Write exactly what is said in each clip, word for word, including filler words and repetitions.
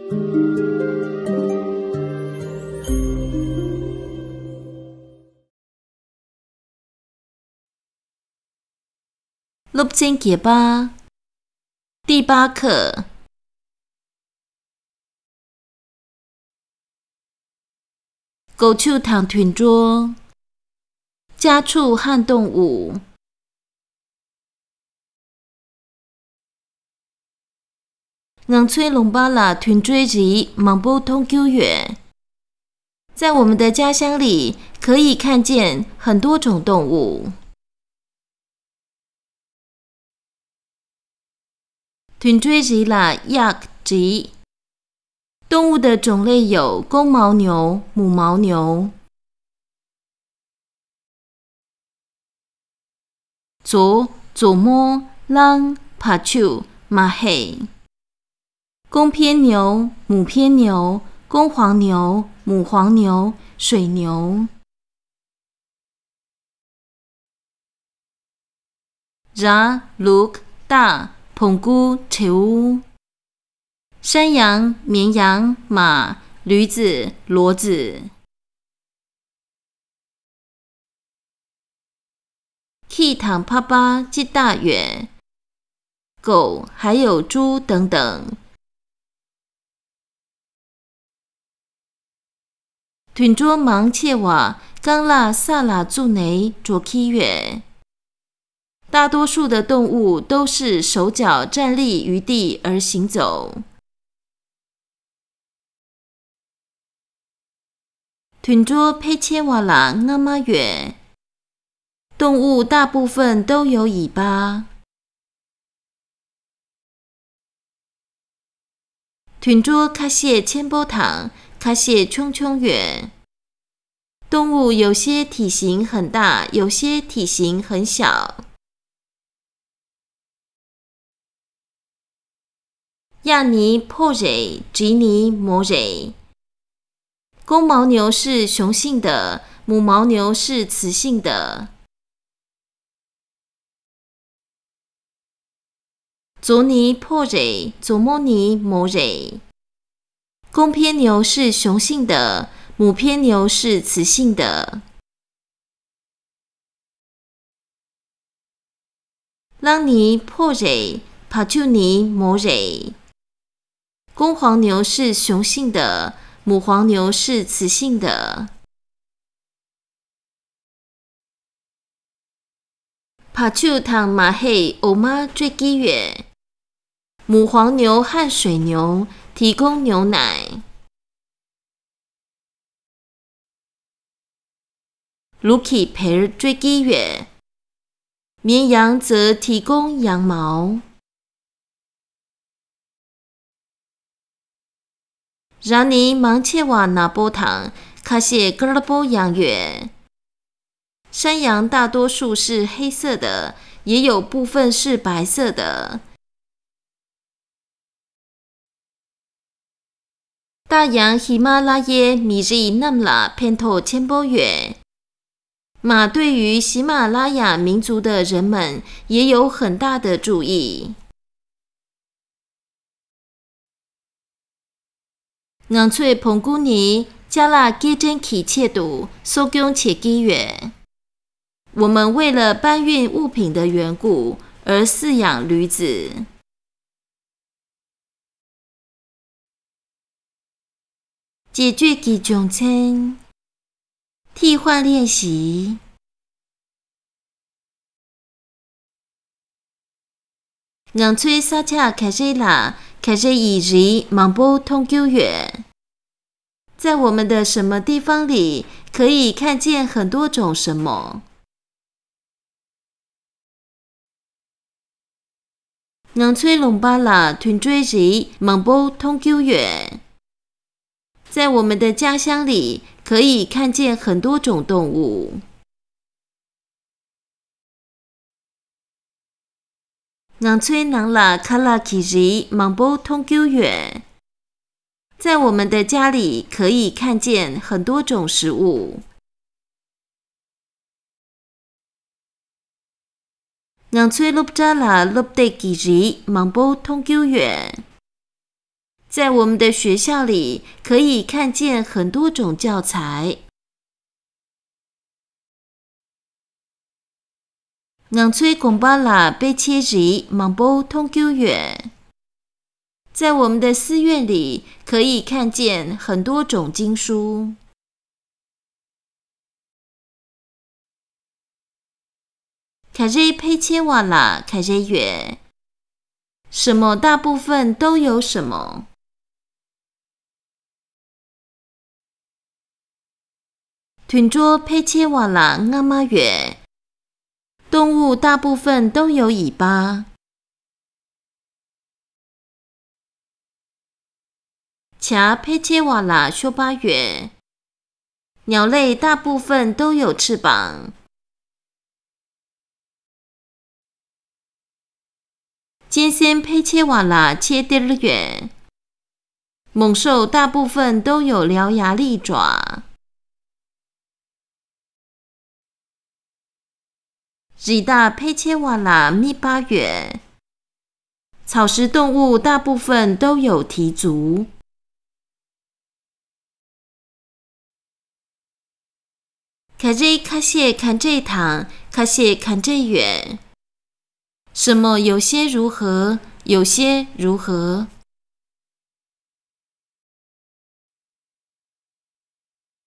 སློབ་ཚན་བརྒྱད་པ། 第八课། སྒོ་ཕྱུགས་དང་དུད་འགྲོ། 家畜和动物། ང་ཚོའི་ལུང་པ་ལ་དུད་འགྲོའི་རིགས་མང་པོ་མཐོང་རྒྱུ་ཡོད། 在我们的家乡里，可以看见很多种动物。 དུད་འགྲོའི་རིགས་ལ་གཡག་བྲིས། 动物的种类有公牦牛、母牦牛。 མཛོ། མཛོ་མོ། གླང་། བ་ཕྱུགས། མ་ཧེ། 公偏牛、母偏牛、公黄牛、母黄牛、水牛。 ར། ལུག་སྟག་བོང་ཀུ། བྲེའུ། 山羊、绵羊、马、驴子、骡子。 ཁྱི་དང་ཕག་པ་སྤྱི་རྟགས་ཡོད། 狗还有猪等等。 དུད་འགྲོ་མང་ཆེ་བ་རྐང་ལག་ས་ལ་བཙུགས་ནས་འགྲོ་གི་ཡོད། 大多数的动物都是手脚站立于地而行走。 དུད་འགྲོ་ཕལ་ཆེ་བ་ལ་རྔ་མ་ཡོད། 动物大部分都有尾巴。 དུད་འགྲོ་ཁ་ཤས་ཆེན་པོ་དང་ཁ་ཤས་ཆུང་ཆུང་ཡོད། 动物有些体型很大，有些体型很小。 གཡག་ནི་ཕོ་རེད། བྲིས་ནི་མོ་རེད། 公牦牛是雄性的，母牦牛是雌性的。 མཛོ་ནི་ཕོ་རེད། མཛོ་མོ་ནི་མོ་རེད། 公偏牛是雄性的，母偏牛是雌性的。 གླང་ནི་ཕོ་རེད། བ་ཕྱུགས་ནི་མོ་རེད། 公牦牛是雄性的，母牦牛是雌性的。 བ་ཕྱུགས་དང་མ་ཧེས་འོ་མ་སྤྲོད་ཀྱི་ཡོད། 母牦牛和水牛提供牛奶。 ལུག་གིས་བལ་སྤྲོད་ཀྱི་ཡོད། 绵羊则提供羊毛。 ར་ནི་མང་ཆེ་བ་ནག་པོ་དང་ཁ་ཤས་དཀར་པོ་ཡང་ཡོད། 山羊大多数是黑色的，也有部分是白色的。 སྟག་ཡང་ཧི་མ་ལ་ཡའི་མི་རིགས་རྣམས་ལ་ཕན་ཐོགས་ཆེན་པོ་ཡོད། 马对于喜马拉雅民族的人们也有很大的注意。 ང་ཚོས་བོང་ཀུ་ནི་ཅ་ལག་སྐྱེལ་འདྲེན་གྱི་ཆེད་དུ་གསོ་སྐྱོང་བྱེད་ཀྱི་ཡོད། 我们为了搬运物品的缘故而饲养驴子。 བྱེད་སྤྱོད་ཀྱི་སྦྱོང་ཚན། 替换练习། ང་ཚོའི་ས་ཆ་ག་རེ་ལ་ག་རེ་ཡི་རིགས་མང་པོ་མཐོང་རྒྱུ་ཡོད། 在我们的什么地方里可以看见很多种什么？ ང་ཚོའི་ལུང་པ་ལ་དུད་འགྲོའི་རིགས་མང་པོ་མཐོང་རྒྱུ་ཡོད། 在我们的家乡里，可以看见很多种动物。 ང་ཚོའི་ནང་ལ་ཁ་ལག་གི་རིགས་མང་པོ་མཐོང་རྒྱུ་ཡོད། 在我们的家里可以看见很多种食物。 ང་ཚོའི་སློབ་གྲྭ་ལ་སློབ་དེབ་ཀྱི་རིགས་མང་པོ་མཐོང་རྒྱུ་ཡོད། 在我们的学校里，可以看见很多种教材。ང་ཚོའི་དགོན་པ་ལ་དཔེ་ཆའི་རིགས་མང་པོ་མཐོང་རྒྱུ་ཡོད།在我们的寺院里，可以看见很多种经书。 ག་རེ་ཕལ་ཆེ་བ་ལ་ག་རེ་ཡོད།什么大部分都有什么། དུད་འགྲོ་ཕལ་ཆེ་བ་ལ་རྔ་མ་ཡོད།动物大部分都有尾巴。 བྱ་ཕལ་ཆེ་བ་ལ་གཤོག་པ་ཡོད།鸟类大部分都有翅膀། གཅན་གཟན་ཕལ་ཆེ་བ་ལ་མཆེ་སྡེར་ཡོད།猛兽大部分都有獠牙利爪། རི་དྭགས་ཕལ་ཆེ་བ་ལ་རྨིག་པ་ཡོད། 草食动物大部分都有蹄足། ག་རེ་ཁ་ཤས་ག་འདྲས་དང་ཁ་ཤས་ག་འདྲས་ཡོད། 什么有些如何，有些如何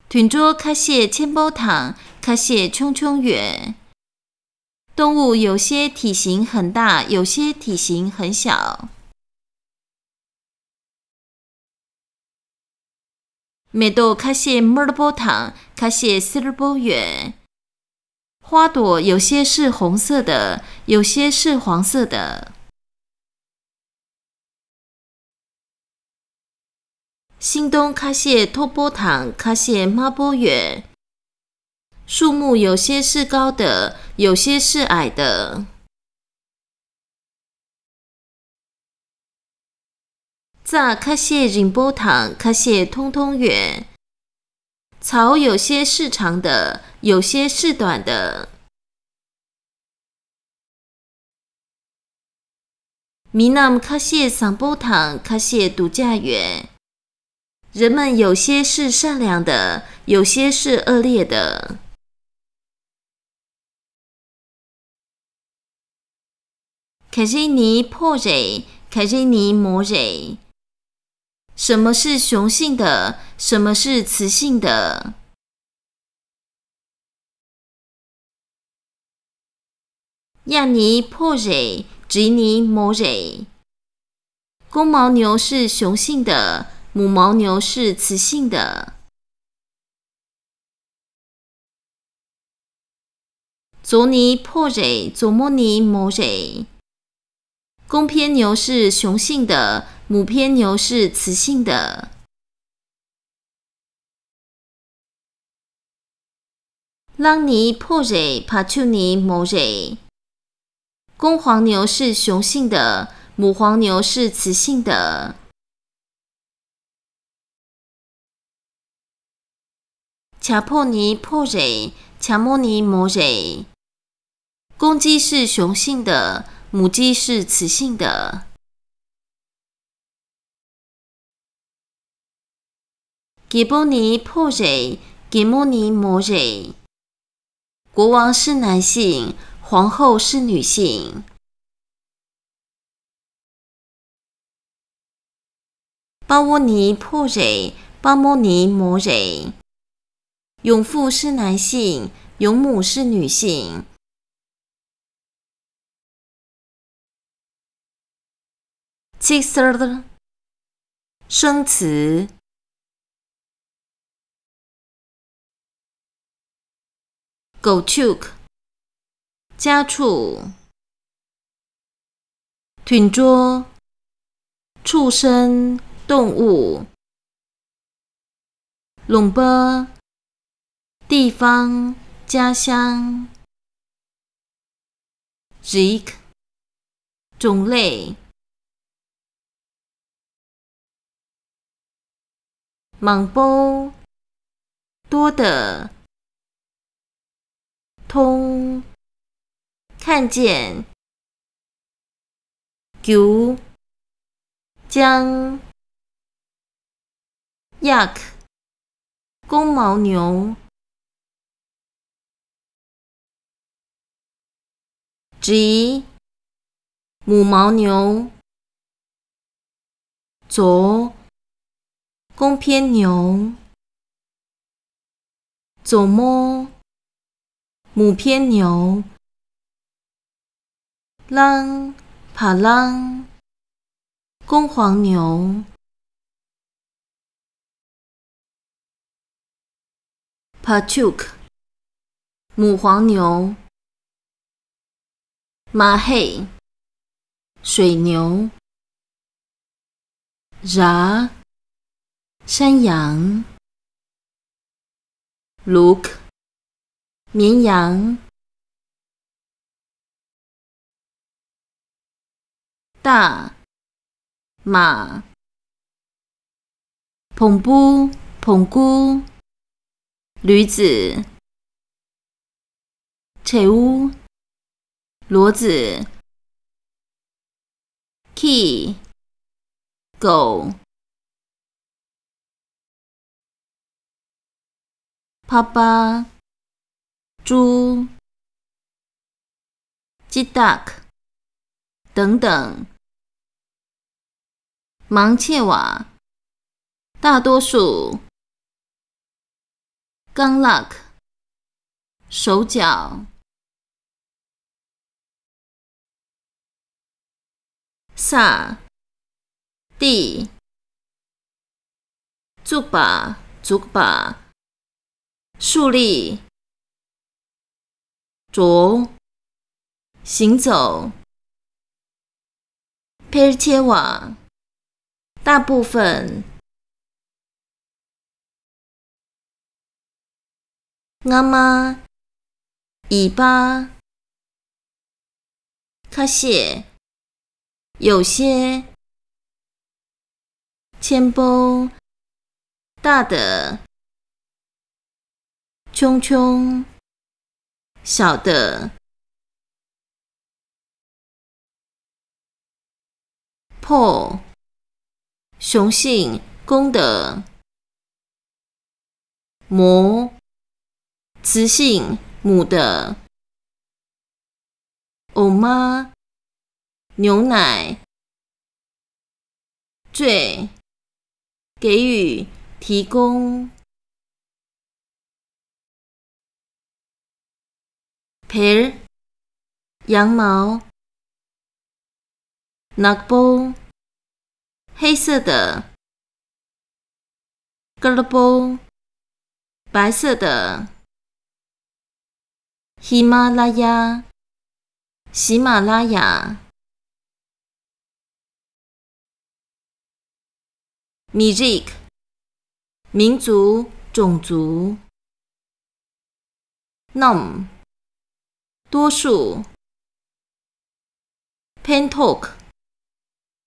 ། དུད་འགྲོ་ཁ་ཤས་ཆེན་པོ་དང་ཁ་ཤས་ཆུང་ཆུང་ཡོད། 动物有些体型很大，有些体型很小。 མེ་ཏོག་ཁ་ཤས་དམར་པོ་དང་ཁ་ཤས་སེར་པོ་ཡོད། 花朵有些是红色的，有些是黄色的。 ཤིང་སྡོང་ཁ་ཤས་མཐོ་པོ་དང་ཁ་ཤས་དམའ་པོ་ཡོད། 树木有些是高的，有些是矮的། རྩྭ་ཁ་ཤས་རིང་པོ་དང་ཁ་ཤས་ཐུང་ཐུང་ཡོད། 草有些是长的，有些是短的。 མི་རྣམས་ཁ་ཤས་བཟང་པོ་དང་ཁ་ཤས་སྡུག་ཅག་ཡོད། 人们有些是善良的，有些是恶劣的། ག་རེ་ནི་ཕོ་རེད། ག་རེ་ནི་མོ་རེད། 什么是雄性的，什么是雌性的？ གཡག་ནི་ཕོ་རེད། འབྲི་ནི་མོ་རེད། 公牦牛是雄性的，母牦牛是雌性的。 མཛོ་ནི་ཕོ་རེད། མཛོ་མོ་ནི་མོ་རེད། 公偏牛是雄性的，母偏牛是雌性的。 གླང་ནི་ཕོ་རེད། བ་ཕྱུགས་ནི་མོ་རེད། 公黄牛是雄性的，母黄牛是雌性的。 བྱ་ཕོ་ནི་ཕོ་རེད། བྱ་མོ་ནི་མོ་རེད། 公鸡是雄性的，母鸡是雌性的。 རྒད་པོ་ནི་ཕོ་རེད། རྒད་མོ་ནི་མོ་རེད། 国王是男性，皇后是女性。 དཔའ་བོ་ནི་ཕོ་རེད། དཔའ་མོ་ནི་མོ་རེད། 勇父是男性，勇母是女性。 ཚིག་གསར། 生词། 狗畜。 家畜。 དུད་འགྲོ། 畜生，动物。 ལུང་པ། 地方，家乡。 རིགས། 种类。 མང་པོ། 多的。 མཐོང་། 看见། རྒྱུ། 将། yak, 公牦牛。Zhi, 母牦牛。Zo, 公偏牛。Zomo, 母偏牛。Lang, phalang, 公黄牛。Pachuk, 母黄牛。Mahe, 水牛。Ra, 山羊。Luk, 绵羊。大，马。Phongpu, 硼箍。驴子。Cheu, 骡子。Ki, 狗。Papa, 猪。Citak, 等等。Mangchewa, 大多数。Kanglak, 手脚。Sa, 地。Tsukpa, 竹把。树立。Zho, 行走。Pherchewa, 大部分。Ngama, 尾巴。Kashe, 有些。Chempo, 大的。Chongchong, 小的。Po, 雄性，公的。Mo, 雌性，母的。Oma, 牛奶。Zwe, 给予、提供。Pher, 羊毛。Nakpo, 黑色的。Kerpo, 白色的。Himalaya, 喜马拉雅。Mirik, 民族、种族。Nom, 多数。Pentok,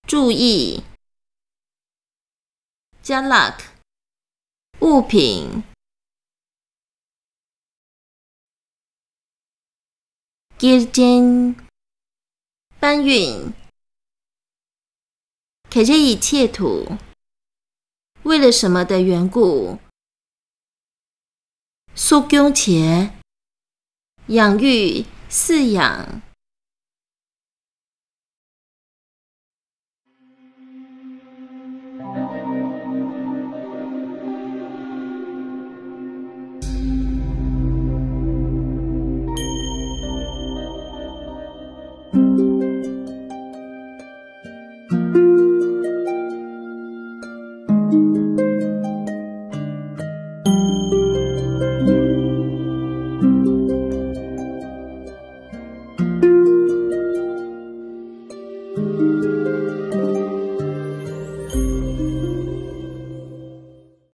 注意。Jalak, 物品。Kirjen, 搬运。Kheje 以切土，为了什么的缘故。Sokkyongche, 养育、饲养。